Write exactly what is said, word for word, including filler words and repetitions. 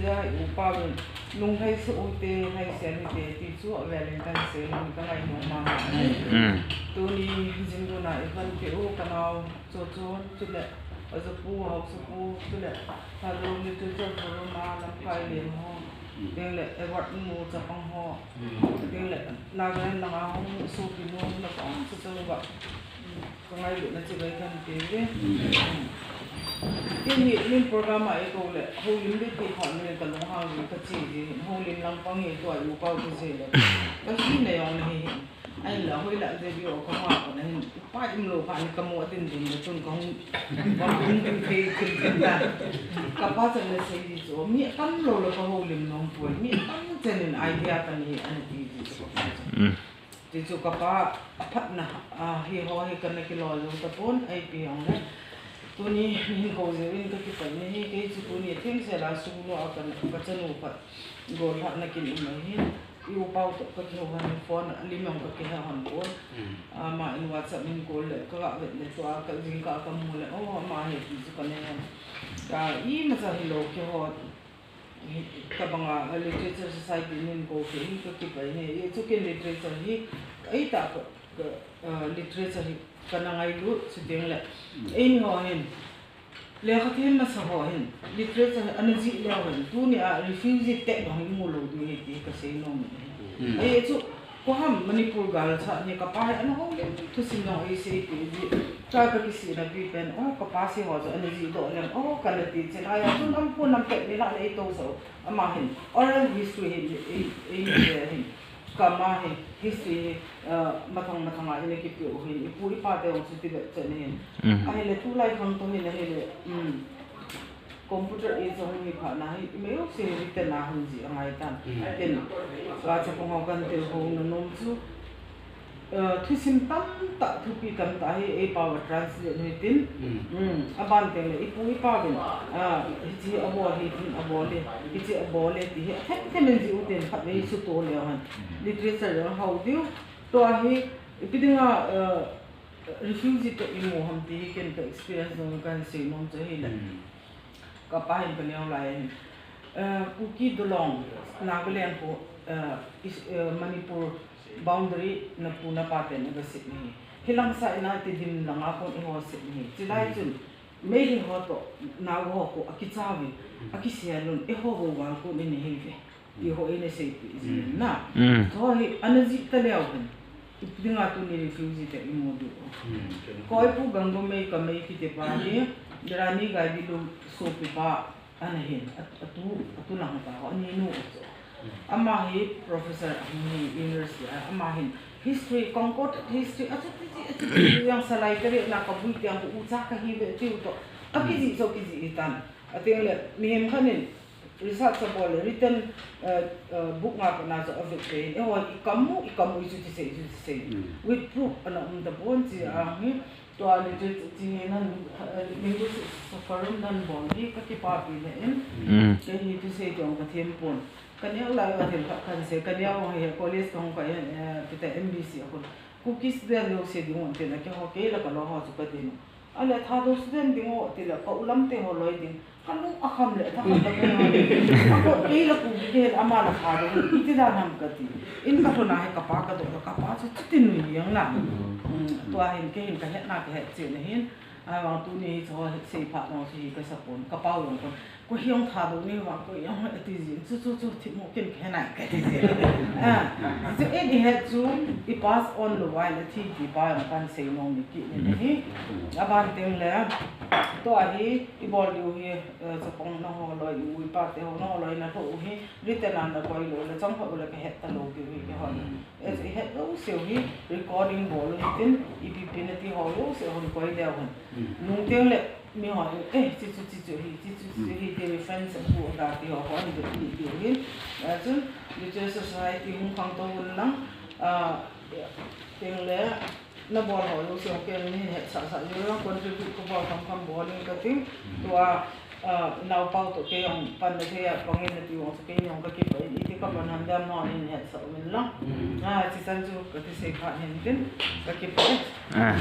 Upa vin, lunglhai se u te, lhai se u te, ti chu avel in kan sei, lunglhai ka ngai nung ma. Mm. Tuni jingduna i van pe u, ka nau Chochon, chule, azupu, hausapu, chule, Thadou Literature Forum a lamkai len ho, ding le, Edward Mu chapang ho, ding le, Nagaland langa hung sopi nu, na kong sa sa ba. Ka ngailutna chibai kan pe ve. Kei hi min program a eikou le, houlim ding ti khat min ka lunghang ve ka chi ve. Houlim lang pang hi tua i upa u ka chi le. Ka hina jong nahi hin. Ahinla hoilah je ding o ka ma ka na hin. Upa im lou phat in ka mu a din din le tun ka hung. Ka hung ding thei thil thil ta. Ka pa chan le sei ding chu. Mi tam lou le ka houlim nom poi. Mi tam chan in idea ka nei ana ti ding chu. Mm. Ti chu ka pa, a phatna, a, hi ho hi ka na kilo jou tapon, ipi jong le. Tuni, hin kou jeh in ka kipah in ahi, kei chu tuni, themsel a sung lou a ka na, ka chanu khat, gollhahna kin um ahi. I upa u toh ka kihou hon phone, a lim jong ka kihou hon pon. Mm. Ama in WhatsApp in call le, ka ga vet le tua, ka jingkah ka mu le, oh, ama hi ti chu ka nei hon. Ka imacha hilou kihou. Hi, tabang a, a Literature Society min kou kei hi ka kipah in ahi, chu ken literature hi, ei ta ka, ka, a, literature hi ka na ngailut, chuteng le. Mm. Eini ho hin, lekha them masa ho hin, literature hi ana jih leu hin, tuni a refugee tag jong hi mu lou ding ahi ti ka sei nom in ahi. Mm. Ahi chu, Koham Manipur gal cha ni ka pa hi ana houlim thusim jong ei sei pi ji. Cha ka kisihna pi pen, oh, ka pa sei ho chu ana jih doh lem, oh, ka na ti chin. Ahi a chun am pu nam pet ni la nei to so. Ama hin oral history hin, ei, ei, ei hin. Ka ma hin history hi, uh, mathang mathang a ina kipe u hin. I pu i pa te jong chu ti bep chan hin. Mm. Ahile tulai khang to hin ahile, um, Computer age a hung hi phat na hi, i mei u si hi written a hung jih angai tan. Mm. Tin, ka chapang ho kan tel ho na nom chu, eh, thusim tamtah, thupi tamtah hi, ei pao a translate hi tin. Mm. Mm, aban teng le, i pu i pa vin, ah, hichi abol hi tin, abol le, hichi abol le ti hi, them them in jih u tin, khatvei suto leu hen. Mm. Literature jong hao diu, tua hi, ipi dinga, eh, refugee toh i mu ham ti hi ken ka experience jong kan sei nom chu ahile. Mm. Ka pa hin ka neo lai ahin. Eh, Kuki Dolong, Nagaland khu, eh, is, eh, Manipur boundary na pu na pa ten aga sit ni. Hilang sa ina Tedim langa kon i ho sit ni. Chilai chun, Meitei ho toh, Naga ho khu, akicha uvin, akisel un, i ho bou vang kon i nei hi ve. Ti ho eina seipi jin na. Mm. Chu hi ana jih ta leu hen. Ipi dinga tuni refugee te i mu diu. Mm. Koi pu Gangmei Kamei kiti pa hi, Rani Gaidinliu sopi pa ana hin, a, atu, atu lang pa ho, ani nu chu. Mm. Ama hi professor, a hi university a, ama hin history, Concord history, achuti, achuti, yang Salai Tare na ka bui tiang ko ucha ka hi ve tiu toh. Akijih chu kijih hi tan. Ateng le, mihem khat in, Research abol le, written, eh, eh, book nga kona chu avet te, eiho i kam u, i kam u, i chu ti sei, i chu ti sei. Mm. With proof, ana um ta bon chi a hi, tua literature chi hi nan, eh, linguistic forum nan bol hi, ka kipapi le in. Mm. Kei hi ti sei jong ka them pon. Ka neo lai a thil khat kan sei, ka neo hi college ka hung ka, eh, kita M B C a kon. Kuki student jouse ding un tin a keiho kei la ka lo ho chu ka din. Ale Thadou student ding o, ti le, ka u Lamte ho loi ding. Ka lung akham le, tha khat la kei ho. A ko kei la Kuki kei la ama la Thadou. Iti dan ham ka ti. In ka thona hi ka pa ka doh, ka pa chu chuti nui jeng la. Mm, tua hin kei hin ka hetna ka het chen ahin. Ahivang tuni hi chu ho het sei phat nong chu hi ka sa pon. Ka pa u jong kon. Koi hi jong Thadou ni vang, koi jong ati jin, chu, chu, chu, thipmu ken ka he nai ka ti jin. Ah, chu in i het chu, i pass on lou vai le thi ti pa jong kan sei nom ni kit ni hi. Aban teng le, tua hi, i bol diu hi, eh, chapang na ho loi, i u i pa te ho na ho loi na lou hi, written a na koi lou le, chang ho le ka het ta lou diu hi, kei ho. Eh, i het jouse u hi, recording bol u hitin, ipi ipi na ti ho jouse u hung koi leu hen. Mm. Nung teng le, mi ho, eh, chi chu, chi chu hi, chi chu, chi chu hi, ti reference bu ga ti ho, ho, ni ti, ti hi. Eh, chun, Literature Society hung khang to un lang, ah, teng le, na bol ho jouse u ken ni het sa sa, jouse u contribute ka bol kham kham bol in ka ting. Mm. Tua, Ah, naopa u toh kei jong pan na thei a, pang in na ti vang chu kei jong ka kipah in, iti ka pan ham dam no in het sa um in lang. Mm. Ah, chi chan chu ka ti sei kha hin tin, ka kipah in. Ah.